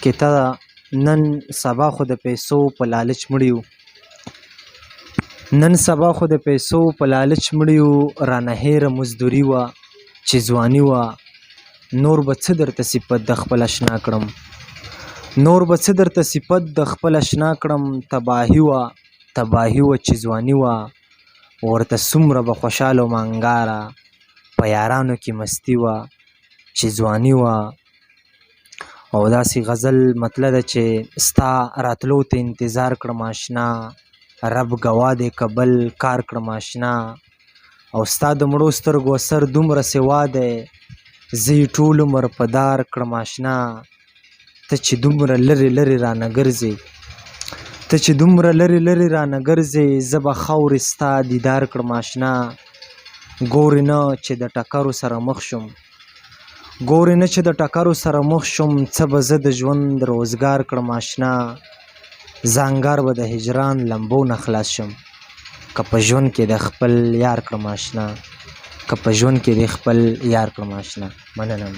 قطعه ده. نن سبا خو د پیسو په لالچ مړ یو، نن سبا خو د پیسو په لالچ مړ یو، رانه هېره مزدوري وه چې ځواني وه. نور به څه درته صفت د خپل اشنا کړم، نور به څه درته صفت د خپل اشنا کړم، تباهي وه، تباهي وه چې ځواني وه. ورته څومره به خوشحاله وم انګاره، په یارانو کې مستي وه چې ځواني وه. او داسې غزل مطلع ده چې ستا راتلو ته انتظار کړم اشنا، رب ګواه دی که بل کار کړم اشنا. او ستا د مړو سترګو اثر دومره سوا دی، زه یې ټول عمر په دار کړم اشنا. ته چې دومره لرې لرې رانه ګرځې، ته چې دومره لرې لرې رانه ګرځې، زه به خاورې ستا دیدار کړم اشنا. ګورې نه چې د ټکرو سره مخ شوم، ګورې نه چې د ټکرو سره مخ شوم، څه به زه د ژوند روزګار کړم اشنا. ځانګار به د هجران لمبو نه خلاص شم، که په ژوند کې د خپل یار کړم اشنا، که په ژوند کې د خپل یار کړم اشنا. مننه.